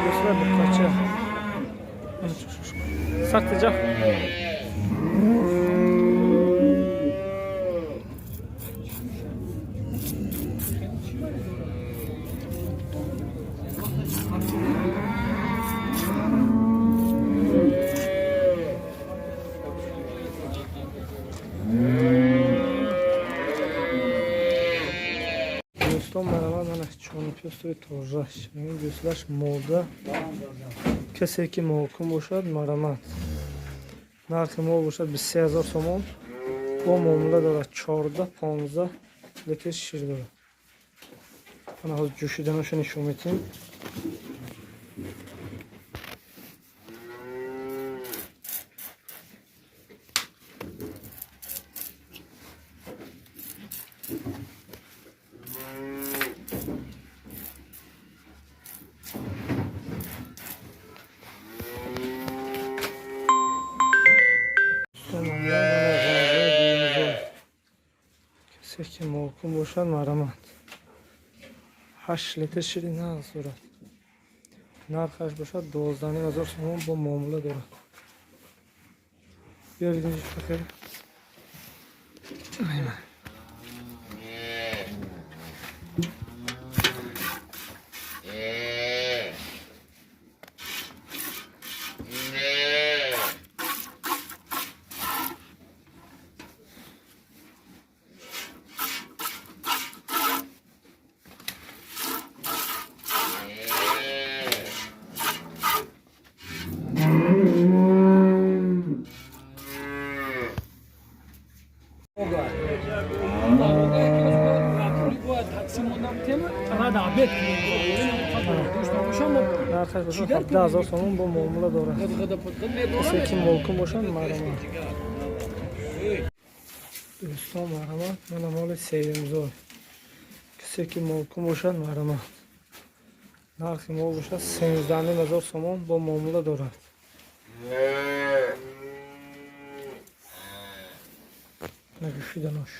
Гӯсла буқача. Сахтиҷа. Дӯстон, марҳамат, мана чонпёстои тозаш. Ин гӯслаш мода. Касе ки молкун бошад, марҳамат. Нархи мол бошад 23 000 сомон. Бо муомила дорад, 14, 15 литр шир дорад. Мана ҳозир ҷӯшиданаша нишон медиҳем. Дӯстон, мана ғазои дуюмзой. Касе ки молкун бошад, марҳамат. 8 литр шири нағз дорад. Нархаш бошад 12 500 сомон, бо муомила дорад. Биёред инҷо, фақир. Ай, ман. Нархаш бошад 17 000 сомон, бо муомила дорад. Касе ки молкун бошад, марҳамат. Дӯстон, марҳамат, мана моли сеюмзой. Касе ки молкун бошад, марҳамат. Нархи мол бошад 13 500 сомон, бо муомила дорад. Нагӯшиданош.